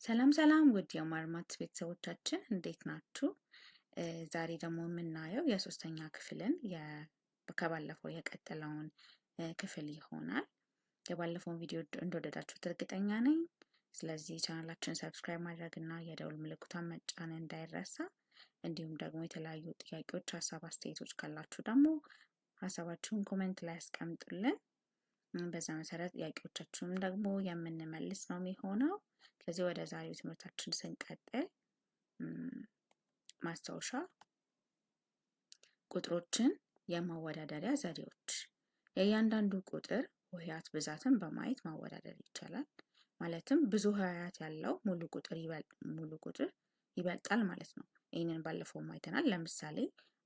ሰላም ሰላም ውድ የማርማት ቤተሰቦቻችን፣ እንዴት ናችሁ? ዛሬ ደግሞ የምናየው የሶስተኛ ክፍልን ከባለፈው የቀጠለውን ክፍል ይሆናል። የባለፈውን ቪዲዮ እንደወደዳችሁት እርግጠኛ ነኝ። ስለዚህ ቻናላችን subscribe ማድረግ እና የደውል ምልክቷን መጫን እንዳይረሳ። እንዲሁም ደግሞ የተለያዩ ጥያቄዎች፣ ሀሳብ፣ አስተያየቶች ካላችሁ ደግሞ ሀሳባችሁን comment ላይ ያስቀምጡልን። በዛ መሰረት ጥያቄዎቻችሁንም ደግሞ የምንመልስ ነው የሚሆነው። ስለዚህ ወደ ዛሬው ትምህርታችን ስንቀጥል፣ ማስታወሻ፣ ቁጥሮችን የማወዳደሪያ ዘዴዎች። የእያንዳንዱ ቁጥር ሆሄያት ብዛትን በማየት ማወዳደር ይቻላል። ማለትም ብዙ ሆሄያት ያለው ሙሉ ቁጥር ይበልጣል ማለት ነው። ይህንን ባለፈውም አይተናል። ለምሳሌ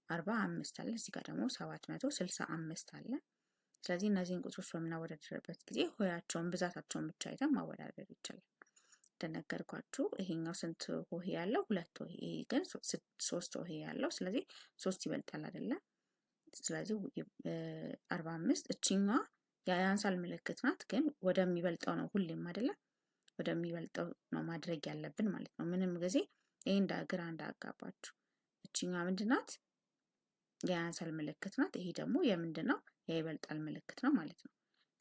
45 አለ፣ እዚህ ጋር ደግሞ 765 አለ። ስለዚህ እነዚህን ቁጥሮች በምናወዳደርበት ጊዜ ሆሄያቸውን ብዛታቸውን ብቻ አይተን ማወዳደር ይቻላል። እንደነገርኳችሁ ይሄኛው ስንት ሆሄ ያለው? ሁለት ሆሄ፣ ይሄ ግን ሶስት ሆሄ ያለው። ስለዚህ ሶስት ይበልጣል አይደለ? ስለዚህ 45 እችኛዋ የያንሳል ምልክት ናት፣ ግን ወደሚበልጠው ነው ሁሌም አይደለ? ወደሚበልጠው ነው ማድረግ ያለብን ማለት ነው። ምንም ጊዜ ይሄ እንዳ ግራ እንዳያጋባችሁ። እችኛዋ ምንድን ናት? የያንሳል ምልክት ናት። ይሄ ደግሞ የምንድን ነው? የይበልጣል ምልክት ነው ማለት ነው።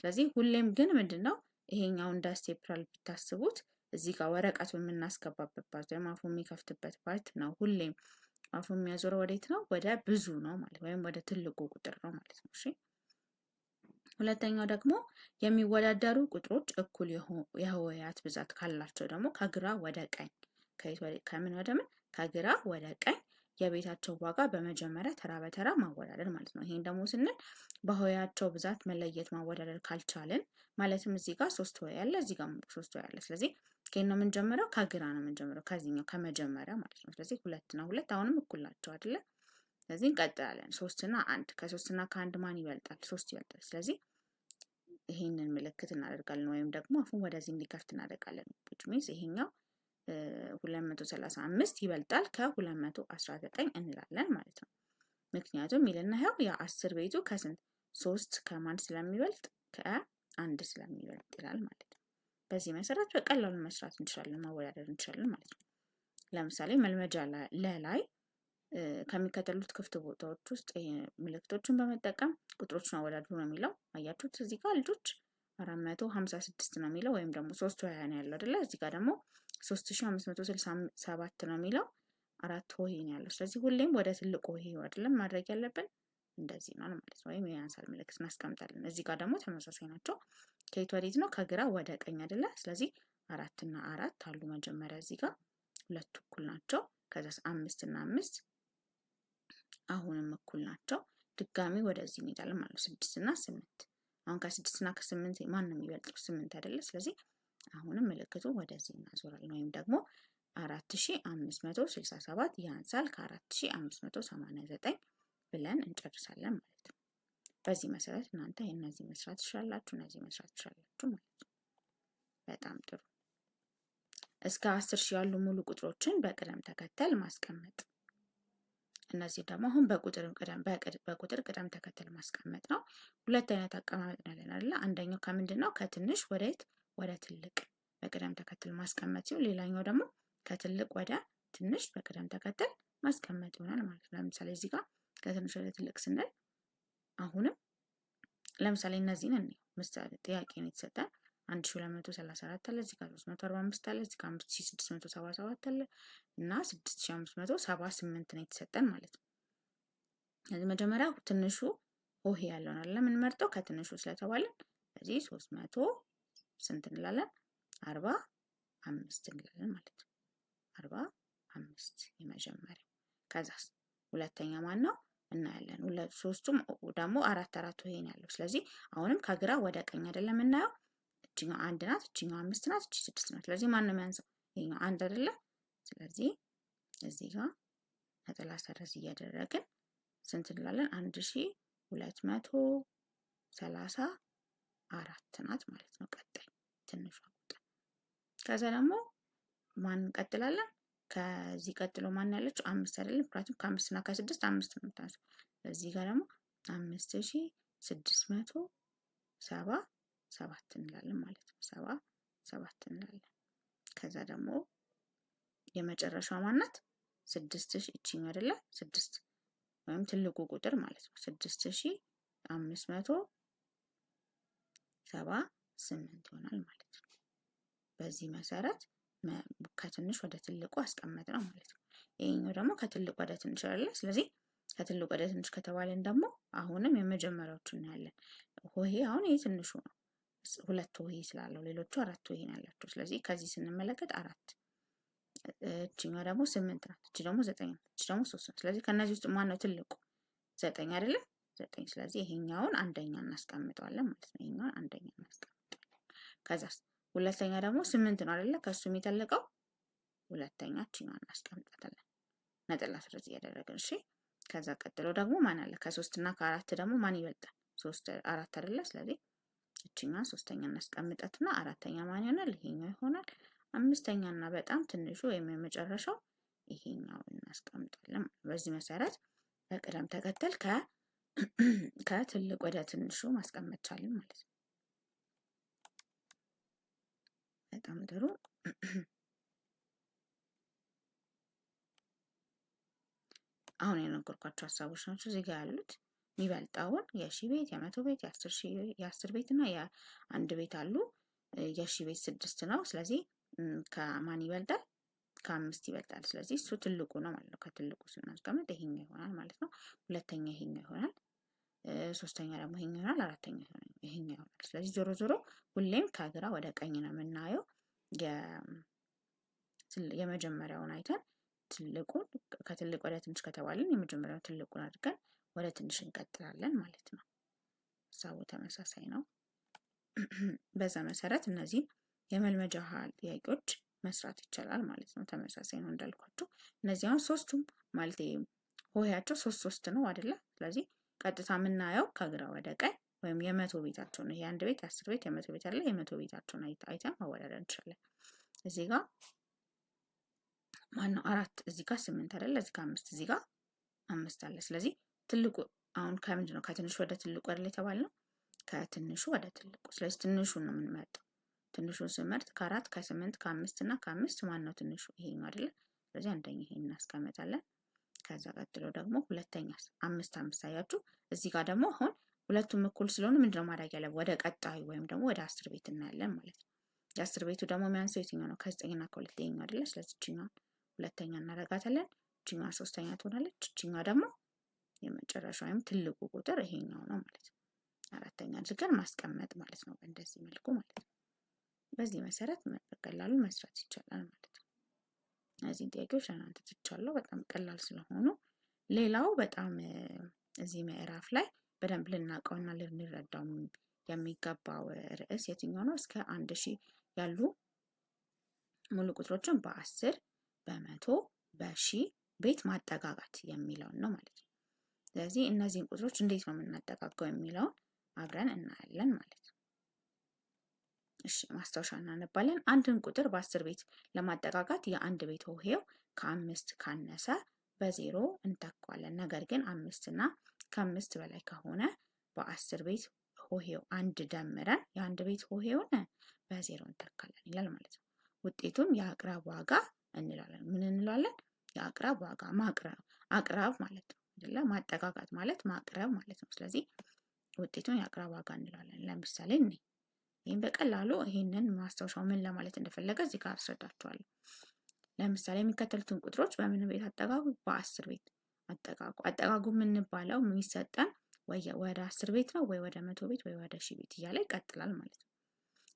ስለዚህ ሁሌም ግን ምንድን ነው፣ ይሄኛው እንደ stapler ብታስቡት እዚህ ጋር ወረቀቱ የምናስገባበት part ወይም አፉ የሚከፍትበት part ነው። ሁሌም አፉ የሚያዞረው ወዴት ነው? ወደ ብዙ ነው ማለት ወይም ወደ ትልቁ ቁጥር ነው ማለት ነው። እሺ፣ ሁለተኛው ደግሞ የሚወዳደሩ ቁጥሮች እኩል የሆሄያት ብዛት ካላቸው ደግሞ ከግራ ወደ ቀኝ፣ ከምን ወደ ምን? ከግራ ወደ ቀኝ የቤታቸው ዋጋ በመጀመሪያ ተራ በተራ ማወዳደር ማለት ነው። ይሄን ደግሞ ስንል በሆሄያቸው ብዛት መለየት ማወዳደር ካልቻልን፣ ማለትም እዚህ ጋር ሶስት ሆሄ አለ፣ እዚህ ጋር ሶስት ሆሄ አለ። ስለዚህ ከየት ነው የምንጀምረው? ከግራ ነው የምንጀምረው፣ ከዚህኛው ከመጀመሪያ ማለት ነው። ስለዚህ ሁለት እና ሁለት አሁንም እኩል ናቸው አይደለ? ስለዚህ እንቀጥላለን። ሶስትና አንድ፣ ከሶስትና ከአንድ ማን ይበልጣል? ሶስት ይበልጣል። ስለዚህ ይሄንን ምልክት እናደርጋለን ወይም ደግሞ አፉን ወደዚህ እንዲከፍት እናደርጋለን። Which means ይሄኛው 235 ይበልጣል ከ219 እንላለን ማለት ነው። ምክንያቱም ይልና ይኸው የአስር ቤቱ ከስንት፣ ሶስት ከማን ስለሚበልጥ? ከአንድ ስለሚበልጥ ይላል ማለት ነው። በዚህ መሰረት በቀላሉ መስራት እንችላለን፣ ማወዳደር እንችላለን ማለት ነው። ለምሳሌ መልመጃ ለላይ ከሚከተሉት ክፍት ቦታዎች ውስጥ ምልክቶችን በመጠቀም ቁጥሮችን አወዳድሩ ነው የሚለው። አያችሁት? እዚህ ጋር ልጆች 456 ነው የሚለው ወይም ደግሞ ሶስት ሆሄ ነው ያለው አይደለ? እዚህ ጋር ደግሞ 3567 ነው የሚለው፣ አራት ሆሄ ነው ያለው። ስለዚህ ሁሌም ወደ ትልቁ ሆሄ አይደለም ማድረግ ያለብን፣ እንደዚህ ነው ማለት ነው። ወይም የያንሳል ምልክት እናስቀምጣለን። እዚህ ጋር ደግሞ ተመሳሳይ ናቸው። ከየት ወዴት ነው? ከግራ ወደ ቀኝ አይደለ? ስለዚህ አራት እና አራት አሉ መጀመሪያ፣ እዚህ ጋር ሁለቱ እኩል ናቸው። ከዛ አምስት እና አምስት አሁንም እኩል ናቸው። ድጋሚ ወደዚህ እንሄዳለን ማለት ነው። ስድስት እና ስምንት፣ አሁን ከስድስት እና ከስምንት ማን ነው የሚበልጠው? ስምንት አይደለ? ስለዚህ አሁንም ምልክቱ ወደዚህ እናዞራለን። ወይም ደግሞ 4567 ያንሳል ከ4589 ብለን እንጨርሳለን ማለት ነው። በዚህ መሰረት እናንተ እነዚህ መስራት ትችላላችሁ፣ እነዚህ መስራት ትችላላችሁ ማለት ነው። በጣም ጥሩ። እስከ 10,000 ያሉ ሙሉ ቁጥሮችን በቅደም ተከተል ማስቀመጥ። እነዚህ ደግሞ አሁን በቁጥር ቅደም ተከተል ማስቀመጥ ነው። ሁለት አይነት አቀማመጥ ነው ያለን አይደለ? አንደኛው ከምንድን ነው? ከትንሽ ወደ የት? ወደ ትልቅ በቅደም ተከተል ማስቀመጥ ሲሆን ሌላኛው ደግሞ ከትልቅ ወደ ትንሽ በቅደም ተከተል ማስቀመጥ ይሆናል ማለት ነው። ለምሳሌ እዚህ ጋር ከትንሽ ወደ ትልቅ ስንል አሁንም ለምሳሌ እነዚህን እንየው። ምሳሌ ጥያቄ ነው የተሰጠን። 1234 አለ፣ እዚህ ጋር 345 አለ፣ እዚህ ጋር 5677 አለ እና 6578 ነው የተሰጠን ማለት ነው። ስለዚህ መጀመሪያ ትንሹ ሆሄ ያለውን አለ የምንመርጠው፣ ከትንሹ ስለተባለን ስለዚህ 300 ስንት እንላለን? 45 እንላለን ማለት ነው። 45 የመጀመሪያው። ከዛስ ሁለተኛ ማን ነው እናያለን። ሶስቱም ደግሞ አራት አራት ሆሄ ነው ያለው። ስለዚህ አሁንም ከግራ ወደ ቀኝ አይደለም የምናየው። እችኛው አንድ ናት፣ እችኛው አምስት ናት፣ እቺ ስድስት ናት። ስለዚህ ማን ነው የሚያንሰው? ይሄኛው አንድ አይደለ? ስለዚህ እዚህ ጋር ነጠላ ሰረዝ እያደረግን ስንት እንላለን? 1234 ናት ማለት ነው። ቀጣይ ትንሿ ቁጥር። ከዛ ደግሞ ማን እንቀጥላለን? ከዚህ ቀጥሎ ማን ያለችው? አምስት አይደለም? ምክንያቱም ከአምስት እና ከስድስት አምስት ነው የምታንሰው። እዚህ ጋር ደግሞ 5677 እንላለን ማለት ነው። 77 እንላለን። ከዛ ደግሞ የመጨረሻው ማናት? 6000 እቺኛው አይደለ? 6 ወይም ትልቁ ቁጥር ማለት ነው። 6578 ይሆናል ማለት ነው። በዚህ መሰረት ከትንሽ ወደ ትልቁ አስቀመጥነው ማለት ነው። ይሄኛው ደግሞ ከትልቅ ወደ ትንሽ አይደለ? ስለዚህ ከትልቅ ወደ ትንሽ ከተባለን ደግሞ አሁንም የመጀመሪያዎቹ እናያለን። ሆሄ አሁን ይሄ ትንሹ ነው፣ ሁለት ሆሄ ስላለው ሌሎቹ አራት ሆሄ ነው ያላቸው። ስለዚህ ከዚህ ስንመለከት 4፣ እቺኛዋ ደግሞ 8 ናት፣ እቺ ደግሞ 9 ናት፣ እቺ ደግሞ 3 ናት። ስለዚህ ከነዚህ ውስጥ ማን ነው ትልቁ? 9 አይደለ? 9። ስለዚህ ይሄኛውን አንደኛ እናስቀምጠዋለን ማለት ነው። ይሄኛውን አንደኛ እናስቀምጠዋለን። ከዛስ ሁለተኛ ደግሞ 8 ነው አይደለ? ከሱ የሚተልቀው ሁለተኛ እቺኛዋን እናስቀምጣታለን ነጠላ ሰረዝ እያደረግን። እሺ ከዛ ቀጥሎ ደግሞ ማን አለ? ከ3 እና ከ4 ደግሞ ማን ይበልጣል? 3 4 አይደለ? ስለዚህ እቺኛዋን ሶስተኛ እናስቀምጣትና አራተኛ ማን ይሆናል? ይሄኛው ይሆናል። አምስተኛ እና በጣም ትንሹ ወይም የመጨረሻው ይሄኛው እናስቀምጣለን። በዚህ መሰረት በቅደም ተከተል ከትልቅ ወደ ትንሹ ማስቀመጥ ቻልን ማለት ነው። በጣም ጥሩ። አሁን የነገርኳቸው ሀሳቦች ናቸው እዚህ ጋር ያሉት። የሚበልጠውን የሺ ቤት፣ የመቶ ቤት፣ የአስር ቤት እና የአንድ ቤት አሉ። የሺ ቤት 6 ነው። ስለዚህ ከማን ይበልጣል? ከ5 ይበልጣል። ስለዚህ እሱ ትልቁ ነው ማለት ነው። ከትልቁ ስናስቀምጥ ይሄኛው ይሆናል ማለት ነው። ሁለተኛ ይሄኛው ይሆናል። ሶስተኛ ደግሞ ይሄኛው ይሆናል። አራተኛ ይሄኛው ይሆናል። ስለዚህ ዞሮ ዞሮ ሁሌም ከግራ ወደ ቀኝ ነው የምናየው። የመጀመሪያውን አይተን ትልቁን ከትልቅ ወደ ትንሽ ከተባልን የመጀመሪያውን ትልቁን አድርገን ወደ ትንሽ እንቀጥላለን ማለት ነው። ሀሳቡ ተመሳሳይ ነው። በዛ መሰረት እነዚህን የመልመጃ ጥያቄዎች መስራት ይቻላል ማለት ነው። ተመሳሳይ ነው እንዳልኳችሁ። እነዚህ አሁን ሶስቱም ማለት ሆሄያቸው 3 3 ነው አይደለ? ስለዚህ ቀጥታ የምናየው ከግራ ወደ ቀኝ ወይም የመቶ ቤታቸው ነው። የአንድ ቤት፣ የአስር ቤት፣ የመቶ ቤት አለ። የመቶ ቤታቸውን አይተን ማወዳደር እንችላለን። እዚህ ጋር ማነው 4፣ እዚህ ጋር 8 አይደለ? እዚህ ጋር 5፣ እዚህ ጋር 5 አለ። ስለዚህ ትልቁ አሁን ከምንድን ነው? ከትንሹ ወደ ትልቁ አይደለ የተባልነው? ከትንሹ ወደ ትልቁ። ስለዚህ ትንሹን ነው የምንመርጠው። ትንሹን ስንመርጥ ከ4፣ ከ8፣ ከ5 እና ከ5 ማን ነው ትንሹ? ይሄኛው አይደለ? ስለዚህ አንደኛ ይሄን እናስቀምጣለን። ከዛ ቀጥሎ ደግሞ ሁለተኛ 5 5 አያችሁ። እዚህ ጋር ደግሞ አሁን ሁለቱም እኩል ስለሆኑ ምንድነው ማድረግ ያለብን? ወደ ቀጣዩ ወይም ደግሞ ወደ 10 ቤት እናያለን ማለት ነው። የአስር ቤቱ ደግሞ የሚያንሰው የትኛው ነው? ከ9 እና ከ2 ይሄኛው አይደለ? ስለዚህ እቺኛዋን ሁለተኛ እናደርጋታለን። እቺኛዋ ሶስተኛ ትሆናለች። እቺኛዋ ደግሞ የመጨረሻው ወይም ትልቁ ቁጥር ይሄኛው ነው ማለት ነው። አራተኛ አድርገን ማስቀመጥ ማለት ነው፣ በእንደዚህ መልኩ ማለት ነው። በዚህ መሰረት በቀላሉ መስራት ይቻላል ማለት ነው። እነዚህን ጥያቄዎች ለእናንተ ትቻለሁ፣ በጣም ቀላል ስለሆኑ። ሌላው በጣም እዚህ ምዕራፍ ላይ በደንብ ልናውቀውና ልንረዳው የሚገባው ርዕስ የትኛው ነው? እስከ 1000 ያሉ ሙሉ ቁጥሮችን በ10 በመቶ በሺህ ቤት ማጠጋጋት የሚለውን ነው ማለት ነው። ስለዚህ እነዚህን ቁጥሮች እንዴት ነው የምናጠጋጋው የሚለውን አብረን እናያለን ማለት ነው። እሺ ማስታወሻ እናነባለን። አንድን ቁጥር በ10 ቤት ለማጠጋጋት የአንድ ቤት ሆሄው ከ5 ካነሰ በዜሮ እንተካዋለን። ነገር ግን 5 እና ከ5 በላይ ከሆነ በ10 ቤት ሆሄው አንድ ደምረን የአንድ ቤት ሆሄውን በዜሮ እንተካለን ይላል ማለት ነው። ውጤቱም የአቅራብ ዋጋ እንላለን። ምን እንላለን? የአቅራብ ዋጋ ማቅረብ፣ አቅራብ ማለት ነው አይደለ? ማጠጋጋት ማለት ማቅረብ ማለት ነው። ስለዚህ ውጤቱን የአቅራብ ዋጋ እንላለን። ለምሳሌ እኔ ይሄን በቀላሉ ይሄንን ማስታወሻው ምን ለማለት እንደፈለገ እዚህ ጋር አስረዳችኋለሁ። ለምሳሌ የሚከተሉትን ቁጥሮች በምን ቤት አጠጋጉ? በ10 ቤት አጠጋጉ። አጠጋጉ የምንባለው የሚሰጠን ወይ ወደ 10 ቤት ነው ወይ ወደ 100 ቤት ወይ ወደ 1000 ቤት እያለ ይቀጥላል ማለት ነው።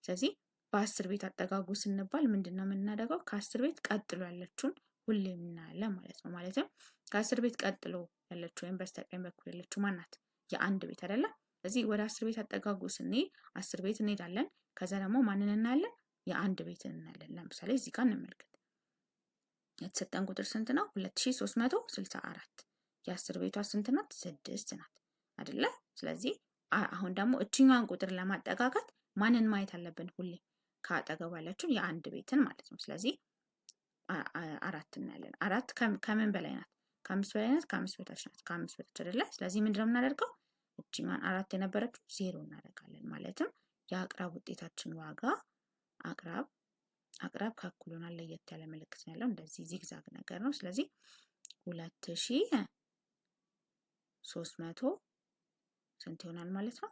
ስለዚህ በ10 ቤት አጠጋጉ ስንባል ምንድነው የምናደርገው? ከ10 ቤት ቀጥሎ ያለችውን ሁሌም እናያለን ማለት ነው። ማለትም ከ10 ቤት ቀጥሎ ያለችው ወይም በስተቀኝ በኩል ያለችው ማን ናት? የአንድ ቤት አይደለ? ስለዚህ ወደ 10 ቤት አጠጋጉ ስንሄድ 10 ቤት እንሄዳለን። ከዛ ደግሞ ማንን እናያለን? የአንድ ቤት እናያለን። ለምሳሌ እዚህ ጋር እንመልከት። የተሰጠን ቁጥር ስንት ነው? 2364። የአስር ቤቷ ስንት ናት? 6 ናት አይደለ? ስለዚህ አሁን ደግሞ እቺኛዋን ቁጥር ለማጠጋጋት ማንን ማየት አለብን? ሁሌ ካጠገቧ ያለችው የአንድ ቤትን ማለት ነው። ስለዚህ 4 እናያለን። 4 ከምን በላይ ናት? ከአምስት በላይ ናት። ከአምስት በታች ናት። ከአምስት በታች አይደለ? ስለዚህ ምንድነው የምናደርገው? እቺኛዋን 4 የነበረችው 0 እናደርጋለን። ማለትም የአቅራብ ውጤታችን ዋጋ አቅራብ አቅራብ ከእኩል ይሆናል ለየት ያለ ምልክት ነው ያለው፣ እንደዚህ zigzag ነገር ነው። ስለዚህ 2300 ስንት ይሆናል ማለት ነው?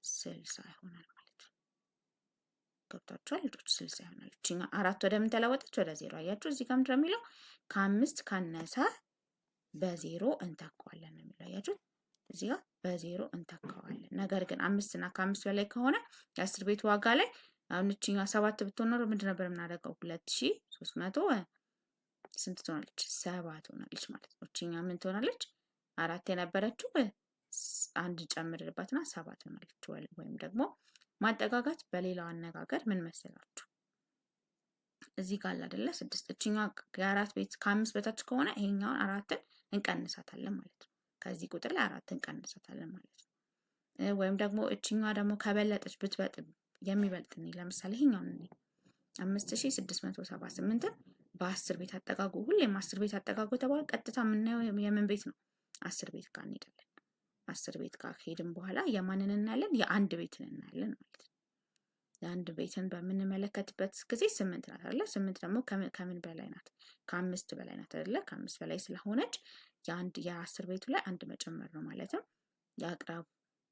60 ይሆናል ማለት ነው። ገብቷችኋል ልጆች? 60 ይሆናል። እቺኛ አራት ወደ ምን ተለወጠች? ወደ ዜሮ። አያችሁ እዚህ ጋር ምንድን ነው የሚለው? ከአምስት ካነሰ በዜሮ እንተካዋለን ነው የሚለው። አያችሁ እዚህ ጋር በዜሮ እንተካዋለን። ነገር ግን አምስት እና ከአምስት በላይ ከሆነ የአስር ቤት ዋጋ ላይ አሁን እቺኛ ሰባት ብትሆን ኖሮ ምንድን ነበር የምናደርገው? 2300 ስንት ትሆናለች? 70 ትሆናለች ማለት ነው። እቺኛ ምን ትሆናለች? አራት የነበረችው አንድ ጨምርባትና 7 ትሆናለች። ወይም ደግሞ ማጠጋጋት በሌላው አነጋገር ምን መሰላችሁ? እዚህ ጋር አይደለ ስድስት እቺኛ የአራት ቤት ከአምስት በታች ከሆነ ይሄኛውን አራትን እንቀንሳታለን ማለት ነው። ከዚህ ቁጥር ላይ አራት እንቀንሳታለን ማለት ነው። ወይም ደግሞ እቺኛዋ ደግሞ ከበለጠች ብትበጥ የሚበልጥ ለምሳሌ ይሄኛውን እኔ 5678ን በአስር ቤት አጠጋጉ። ሁሌም አስር ቤት አጠጋጉ የተባለ ቀጥታ የምናየው የምን ቤት ነው? አስር ቤት ጋር እንሄዳለን። አስር ቤት ጋር ከሄድን በኋላ የማንን እናያለን? የአንድ ቤትን እናያለን ማለት ነው። የአንድ ቤትን በምንመለከትበት ጊዜ ስምንት ናት አይደለ? ስምንት ደግሞ ከምን በላይ ናት? ከአምስት በላይ ናት አይደለ? ከአምስት በላይ ስለሆነች የአንድ የአስር ቤቱ ላይ አንድ መጨመር ነው ማለትም የአቅራብ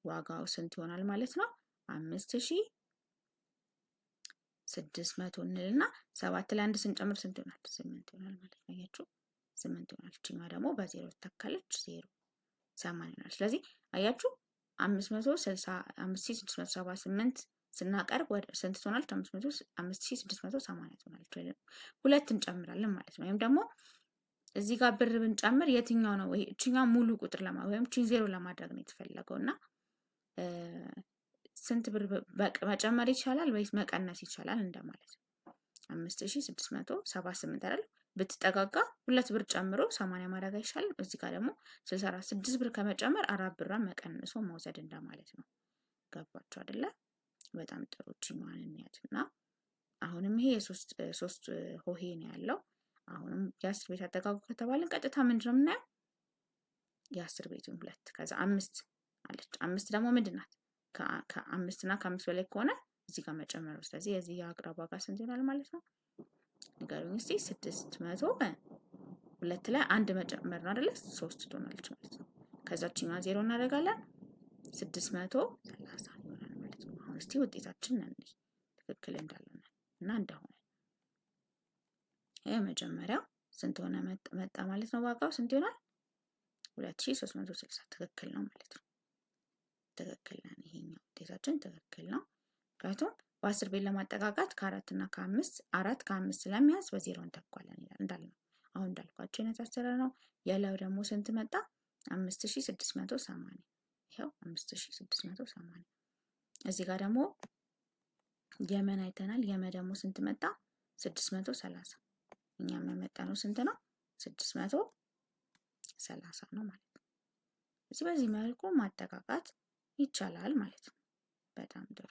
ዋጋው ስንት ይሆናል ማለት ነው? 5600 እንልና ሰባት ላይ አንድ ስንጨምር ስንት ይሆናል? ስምንት ይሆናል ማለት ነው። አያችሁ ስምንት ይሆናል። እቺኛዋ ደግሞ በዜሮ ትተካለች፣ ዜሮ 80 ይሆናል። ስለዚህ አያችሁ 5678 ስናቀርብ ወደ ስንት ትሆናለች? 5680 ትሆናለች። ወይም ሁለት እንጨምራለን ማለት ነው። ወይም ደግሞ እዚህ ጋር ብር ብንጨምር የትኛው ነው ይሄ? እቺኛው ሙሉ ቁጥር ወይም እቺን ዜሮ ለማድረግ ነው የተፈለገው እና ስንት ብር መጨመር ይቻላል ወይስ መቀነስ ይቻላል እንደማለት ነው። 5678 አይደል? ብትጠጋጋ ሁለት ብር ጨምሮ 80 ማድረግ አይሻልም? እዚህ ጋር ደግሞ 64 ስድስት ብር ከመጨመር አራት ብሯን መቀንሶ መውሰድ እንደማለት ነው። ገባችሁ አይደለ? በጣም ጥሩ። እቺኛዋን እንያት እና አሁንም ይሄ የሶስት ሶስት ሆሄ ነው ያለው። አሁንም የአስር ቤት አጠጋጉ ከተባልን ቀጥታ ምንድን ነው የምናየው? የአስር ቤቱን ሁለት ከዛ አምስት አለች። አምስት ደግሞ ምንድን ናት? ከአምስት እና ከአምስት በላይ ከሆነ እዚህ ጋር መጨመር ነው። ስለዚህ የዚህ የአቅራብ ዋጋ ስንት ይሆናል ማለት ነው? ንገሩኝ እስቲ። 602 ላይ አንድ መጨመር ነው አይደለ? ሶስት ትሆናለች ማለት ነው። ከዛችኛዋ ዜሮ እናደርጋለን። 630 ይሆናል ማለት ነው። አሁን እስቲ ውጤታችን እንይ ትክክል እንዳልሆነ እና እንደሆነ። የመጀመሪያው ስንት ሆነ መጣ ማለት ነው? ዋጋው ስንት ይሆናል? 2360 ትክክል ነው ማለት ነው። ትክክል ነን። ይሄኛው ውጤታችን ትክክል ነው። ምክንያቱም በአስር ቤት ለማጠጋጋት ከአራት እና ከአምስት አራት ከአምስት ስለሚያንስ በዜሮ እንተኳለን ይላል እንዳልነው አሁን እንዳልኳቸው አይነት አሰራር ነው። የላዩ ደግሞ ስንት መጣ? 5680 ይኸው 5680። እዚህ ጋር ደግሞ የመን አይተናል። የመ ደግሞ ስንት መጣ? 630። እኛም ያመጣነው ስንት ነው? 630 ነው ማለት ነው። እዚህ በዚህ መልኩ ማጠጋጋት ይቻላል ማለት ነው። በጣም ጥሩ።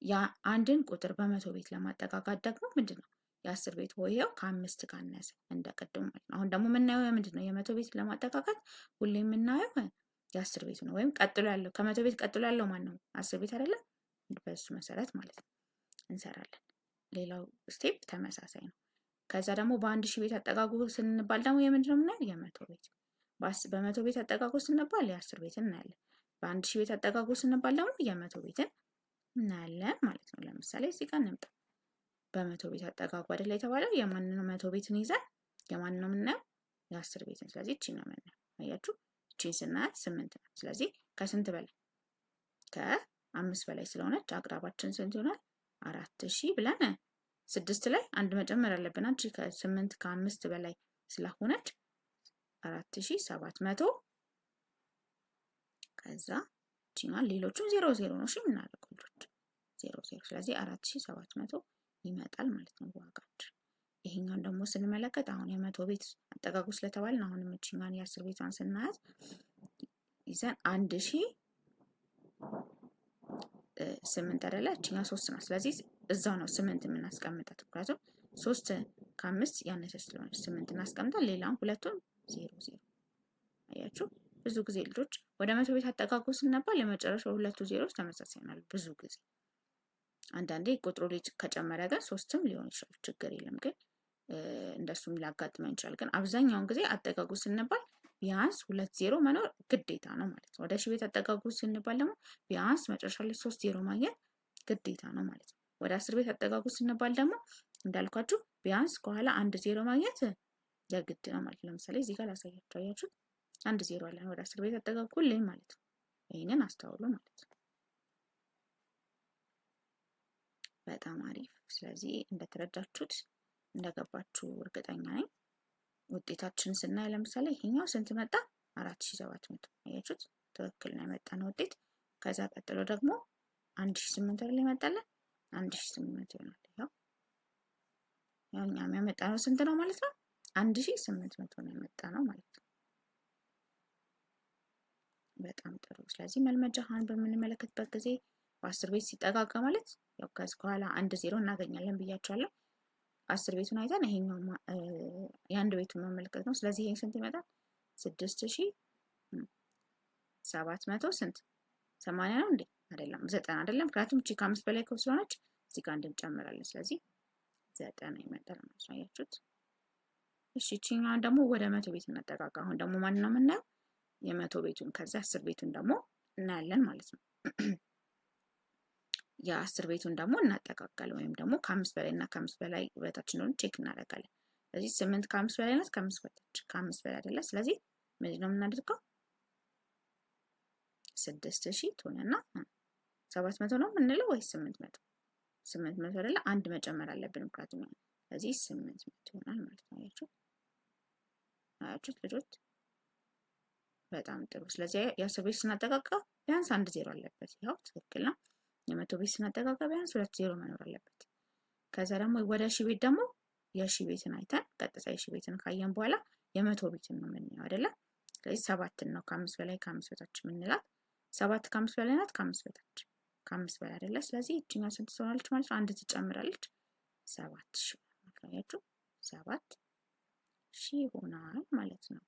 የአንድን ቁጥር በመቶ ቤት ለማጠጋጋት ደግሞ ምንድን ነው? የአስር ቤት ሆሄው ከአምስት ካነሰ እንደ ቅድሙ ማለት ነው። አሁን ደግሞ የምናየው ምንድን ነው? የመቶ ቤት ለማጠጋጋት ሁሌ የምናየው የአስር ቤቱ ነው። ወይም ቀጥሎ ያለው ከመቶ ቤት ቀጥሎ ያለው ማን ነው? አስር ቤት አይደለ? በሱ መሰረት ማለት ነው እንሰራለን። ሌላው step ተመሳሳይ ነው። ከዛ ደግሞ በአንድ ሺህ ቤት አጠጋጉ ስንባል ደግሞ የምንድን ነው የምናየው? የመቶ ቤት። በመቶ ቤት አጠጋጉ ስንባል የአስር ቤትን እናያለን። በአንድ ሺህ ቤት አጠጋጉ ስንባል ደግሞ የመቶ ቤትን እናያለን ማለት ነው። ለምሳሌ እዚህ ጋር እንምጣ። በመቶ ቤት አጠጋጉ አይደለ የተባለው? የማንን ነው መቶ ቤትን ይዘን የማንን ነው የምናየው? የአስር ቤትን። ስለዚህ እቺን ነው የምናየው። አያችሁ? እቺን ስናያት ስምንት ናት። ስለዚህ ከስንት በላይ? ከአምስት በላይ ስለሆነች አቅራባችን ስንት ይሆናል? 4000 ብለን ስድስት ላይ አንድ መጨመር አለብን። አንቺ ከስምንት ከአምስት በላይ ስለሆነች 4700 ከዛ እቺኛዋን ሌሎቹን ዜሮ ዜሮ ነው እሺ የምናደርገው ልጆች ዜሮ ዜሮ። ስለዚህ 4700 ይመጣል ማለት ነው ዋጋችን። ይሄኛውን ደግሞ ስንመለከት አሁን የመቶ ቤት አጠጋጉ ስለተባልን አሁንም እቺኛዋን የአስር ቤቷን ስናያት ይዘን 1008 አይደለ? እቺኛዋ ሶስት ናት። ስለዚህ እዛው ነው ስምንት የምናስቀምጣት ምክንያቱም ሶስት ከአምስት ያነሰ ስለሆነች ስምንት እናስቀምጣል። ሌላውን ሁለቱን ዜሮ ዜሮ። አያችሁ ብዙ ጊዜ ልጆች ወደ መቶ ቤት አጠጋጉ ስንባል የመጨረሻው ሁለቱ ዜሮች ተመሳሳይ ይሆናሉ ብዙ ጊዜ። አንዳንዴ ቁጥሩ ልጅ ከጨመረ ግን 3ም ሊሆን ይችላል፣ ችግር የለም። ግን እንደሱም ሊያጋጥመን ይችላል። ግን አብዛኛውን ጊዜ አጠጋጉ ስንባል ቢያንስ 2 ዜሮ መኖር ግዴታ ነው ማለት ነው። ወደ ሺህ ቤት አጠጋጉ ስንባል ደግሞ ቢያንስ መጨረሻ ላይ 3 ዜሮ ማግኘት ግዴታ ነው ማለት ነው። ወደ 10 ቤት አጠጋጉ ስንባል ደግሞ እንዳልኳችሁ ቢያንስ ከኋላ 1 ዜሮ ማግኘት የግድ ነው ማለት ነው። ለምሳሌ እዚህ ጋር ላሳያችሁ፣ አያችሁ 1 ዜሮ አለን ወደ 10 ቤት አጠጋጉ ሁሌም ማለት ነው። ይሄንን አስተውሉ ማለት ነው። በጣም አሪፍ። ስለዚህ እንደተረዳችሁት እንደገባችሁ እርግጠኛ ነኝ። ውጤታችን ስናይ ለምሳሌ ይሄኛው ስንት መጣ? 4700። አያችሁት? ትክክል ነው የመጣነው ውጤት። ከዛ ቀጥሎ ደግሞ 1800 ላይ መጣለን፣ 1800 ይሆናል። ያው እኛም ያመጣነው ስንት ነው ማለት ነው? 1800 ነው የመጣነው ማለት ነው። በጣም ጥሩ። ስለዚህ መልመጃ ሀን በምንመለከትበት ጊዜ በ10 ቤት ሲጠጋጋ ማለት ያው ከዚህ ከኋላ 1 ዜሮ እናገኛለን ብያቸዋለሁ። 10 ቤቱን አይተን ይሄኛው የአንድ ቤቱን መመልከት ነው። ስለዚህ ይሄን ስንት ይመጣል? 6700 ስንት 80 ነው እንዴ? አይደለም 90 አይደለም። ምክንያቱም እቺ ከ5 በላይ ስለሆነች እዚህ ጋር እንጨምራለን። ስለዚህ 90 ይመጣል ማለት ነው። አያችሁት? እሺ እቺኛዋን ደግሞ ወደ 100 ቤት እናጠጋጋ። አሁን ደግሞ ማን ነው የምናየው? የ100 ቤቱን ከዛ 10 ቤቱን ደግሞ እናያለን ማለት ነው። የ10 ቤቱን ደግሞ እናጠጋጋለን ወይም ደግሞ ከ5 በላይ እና ከ5 በላይ በታች እንደሆነ check እናደርጋለን። ስለዚህ 8 ከ5 በላይ ናት፣ ከ5 በታች፣ ከ5 በላይ አይደለ? ስለዚህ ምንድን ነው የምናደርገው? 6000 ትሆንና 700 ነው የምንለው ወይስ 800? 800 አይደለ? አንድ መጨመር አለብን ምክንያቱም ስለዚህ 800 ይሆናል ማለት ነው። አያችሁ አያችሁት ልጆች? በጣም ጥሩ። ስለዚህ የ10 ቤት ስናጠጋጋ ቢያንስ 1 ዜሮ አለበት። ያው ትክክል ነው። የ100 ቤት ስናጠጋጋ ቢያንስ 2 ዜሮ መኖር አለበት። ከዛ ደግሞ ወደ ሺህ ቤት ደግሞ የሺህ ቤትን አይተን ቀጥታ የሺህ ቤትን ካየን በኋላ የ100 ቤትን ነው የምናየው አይደለ? ስለዚህ 7 ነው ከ5 በላይ ከ5 በታች የምንላት። 7 ከ5 በላይ ናት፣ ከ5 በታች፣ ከ5 በላይ አይደለ? ስለዚህ እቺኛው ስንት ትሆናለች ማለት ነው? አንድ ትጨምራለች፣ 7000 ማለት ነው። አያችሁ 7000 ይሆናል ማለት ነው።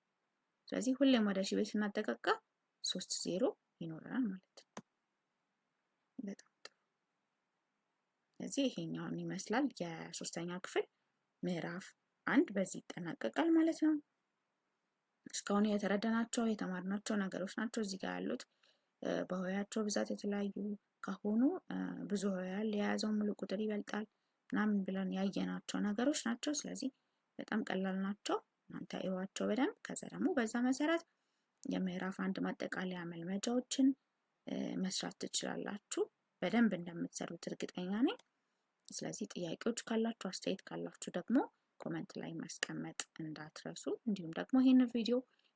ስለዚህ ሁሌም ወደ ሺህ ቤት ስናጠጋጋ 3 ዜሮ ይኖረናል ማለት ነው። በጣም ጥሩ። ስለዚህ ይሄኛውን ይመስላል የሶስተኛ ክፍል ምዕራፍ 1 በዚህ ይጠናቀቃል ማለት ነው። እስካሁን የተረዳናቸው የተማርናቸው ነገሮች ናቸው እዚህ ጋር ያሉት። በሆሄያቸው ብዛት የተለያዩ ከሆኑ ብዙ ሆሄያል የያዘው ሙሉ ቁጥር ይበልጣል ምናምን ብለን ያየናቸው ነገሮች ናቸው። ስለዚህ በጣም ቀላል ናቸው። እናንተ እዩዋቸው በደንብ። ከዛ ደግሞ በዛ መሰረት የምዕራፍ 1 ማጠቃለያ መልመጃዎችን መስራት ትችላላችሁ። በደንብ እንደምትሰሩት እርግጠኛ ነኝ። ስለዚህ ጥያቄዎች ካላችሁ አስተያየት ካላችሁ ደግሞ comment ላይ ማስቀመጥ እንዳትረሱ። እንዲሁም ደግሞ ይሄንን ቪዲዮ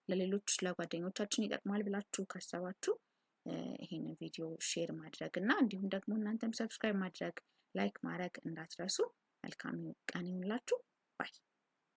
ለሌሎች ለጓደኞቻችን ይጠቅማል ብላችሁ ካሰባችሁ ይሄንን ቪዲዮ share ማድረግ እና እንዲሁም ደግሞ እናንተም subscribe ማድረግ like ማድረግ እንዳትረሱ። መልካም ቀን ይሁንላችሁ። Bye።